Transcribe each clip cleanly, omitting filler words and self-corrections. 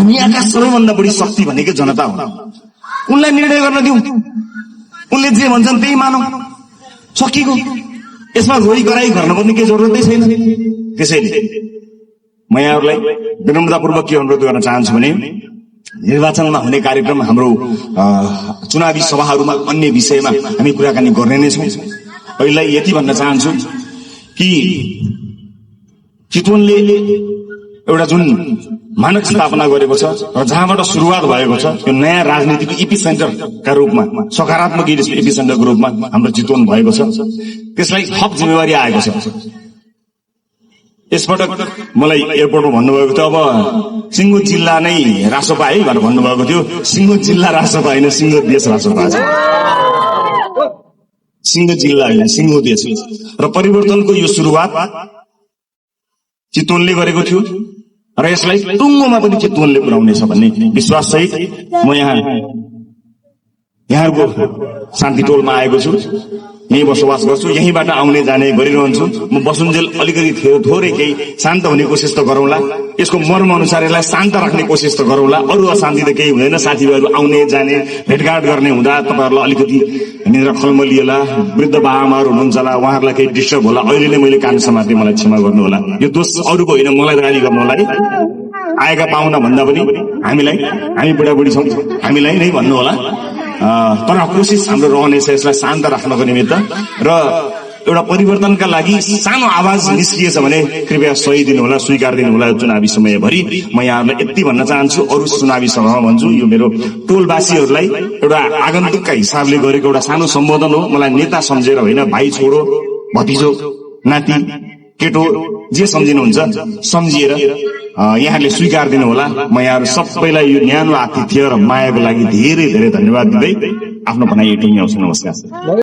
दुनियाँका सबैभन्दा बढी शक्ति भनेकै जनता हो। उनलाई निर्णय गर्न दिउँ, उनले जे भन्छन् त्यही मानौँ, सकिएको। यसमा रोइ कराई गर्नुपर्ने केही जरुरतै छैन। त्यसैले म यहाँहरूलाई विनम्रतापूर्वक के अनुरोध गर्न चाहन्छु भने निर्वाचनमा हुने कार्यक्रम, हाम्रो चुनावी सभाहरूमा अन्य विषयमा हामी कुराकानी गर्ने नै छौँ। अहिले यति भन्न चाहन्छु कि चितवनले एउटा जुन मानक स्थापना गरेको छ र जहाँबाट सुरुवात भएको छ, यो नयाँ राजनीतिको एपिसेन्टरका रूपमा, सकारात्मक एपिसेन्टरको रूपमा हाम्रो चितवन भएको छ। त्यसलाई थप जिम्मेवारी आएको छ। यसपटक मलाई एयरपोर्टमा भन्नुभएको थियो, अब सिङ्गो जिल्ला नै रासोपा है भनेर भन्नुभएको थियो। सिङ्गो जिल्ला रासोपा होइन, सिङ्गो देश रासोपा छ। सिङ्गो जिल्ला होइन, सिङ्गो देश। र परिवर्तनको यो सुरुवात चितवनले गरेको थियो र यसलाई टुङ्गोमा पनि चितवनले पुर्याउनेछ भन्ने विश्वास सहित म यहाँहरूको शान्ति टोलमा आएको छु। यही बसोबास गर्छु, यहीँबाट आउने जाने गरिरहन्छु। म बसुन्जेल अलिकति थोरै केही शान्त हुने कोसिस त गरौँला, यसको मर्म अनुसार यसलाई शान्त राख्ने कोसिस त गरौँला। अरू अशान्ति त केही हुँदैन। साथीभाइहरू आउने जाने भेटघाट गर्ने हुँदा तपाईँहरूलाई अलिकति निद्रा खलमलिएला, वृद्ध बाआमाहरू हुनुहुन्छ होला, उहाँहरूलाई केही डिस्टर्ब होला। अहिले नै मैले कान समाते, मलाई क्षमा गर्नु होला। यो दोष अरूको होइन, मलाई गाली गर्नु होला है। आएका पाहुना भन्दा पनि हामी बुढाबुढी छौँ, हामीलाई नै भन्नु होला। तर कोसिस हाम्रो रहनेछ यसलाई शान्त राख्नको निमित्त। र एउटा परिवर्तनका लागि सानो आवाज निस्किएछ भने कृपया सही दिनु होला, स्वीकार दिनु होला। चुनावी समयभरि म यहाँहरूलाई यति भन्न चाहन्छु, अरू चुनावी सभामा भन्छु, यो मेरो टोलवासीहरूलाई एउटा आगन्तुकका हिसाबले गरेको एउटा सानो सम्बोधन हो। मलाई नेता सम्झेर होइन, भाइ छोरो, भतिजो, नाति, केटो जे सम्झिनुहुन्छ सम्झिएर यहाँले स्वीकार दिनु होला। म यहाँहरू सबैलाई यो न्यानो आतिथ्य र मायाको लागि धेरै धेरै धन्यवाद दिँदै आफ्नो भनाइ यति आउँछु। नमस्कार।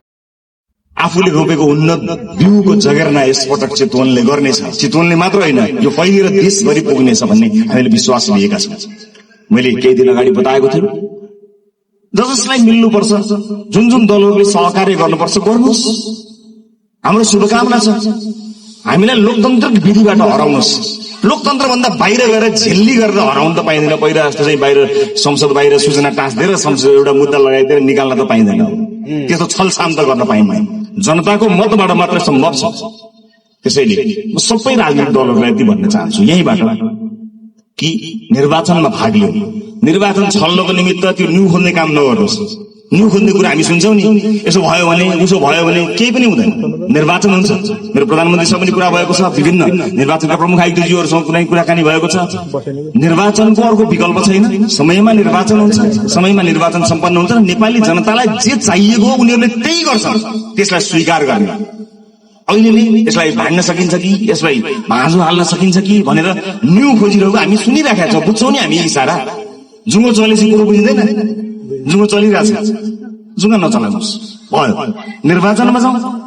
आफूले रोपेको उन्नत बिउको जगेर्ना यसपटक चितवनले गर्नेछ। चितवनले मात्र होइन, यो फैलिएर देशभरि पुग्नेछ भन्ने हामीले विश्वास लिएका छौँ। मैले केही दिन अगाडि बताएको थिएँ, जसलाई मिल्नुपर्छ, जुन जुन दलहरूले सहकार्य गर्नुपर्छ गर्नुहोस्। हाम्रो शुभकामना छ। हामीलाई लोकतन्त्रको विधिबाट हराउनुहोस्। लोकतन्त्र भन्दा बाहिर गएर झेल्ली गरेर हराउन त पाइँदैन। पहिला जस्तो चाहिँ बाहिर संसद बाहिर सूचना टाँसिदिएर संसद एउटा मुद्दा लगाइदिएर निकाल्न त पाइँदैन। त्यस्तो छलछाम त गर्न पाइँदैन। जनताको मतबाट मात्र सम्भव छ। त्यसैले म सबै राजनीतिक दलहरूलाई यति भन्न चाहन्छु यहीँबाट कि निर्वाचनमा भाग लिऊ। निर्वाचन छल्नको निमित्त त्यो न्यु खोल्ने काम नगर्नुहोस्। न्यु खोल्ने कुरा हामी सुन्छौँ नि, यसो भयो भने उसो भयो भने केही पनि हुँदैन। निर्वाचन हुन्छ। मेरो प्रधानमन्त्रीसँग पनि कुरा भएको छ, विभिन्न निर्वाचनका प्रमुख आयुक्तज्यूहरूसँग कुनै कुराकानी भएको छ। निर्वाचनको अर्को विकल्प छैन। समयमा निर्वाचन हुन्छ, समयमा निर्वाचन सम्पन्न हुन्छ। नेपाली जनतालाई जे चाहिएको हो उनीहरूले त्यही गर्छन्। त्यसलाई स्वीकार गर्ने। अहिले यसलाई भाड्न सकिन्छ कि, यसलाई भाँजो हाल्न सकिन्छ कि भनेर न्यु खोजिरहेको हामी सुनिराखेका छौँ। बुझ्छौँ नि हामी इसारा। जुङ्गो चलेपछि कुरो बुझिँदैन। जुङ्गो चलिरहेछ, जुङ्गा नचलाउनुहोस्। भयो, निर्वाचनमा जाउँ।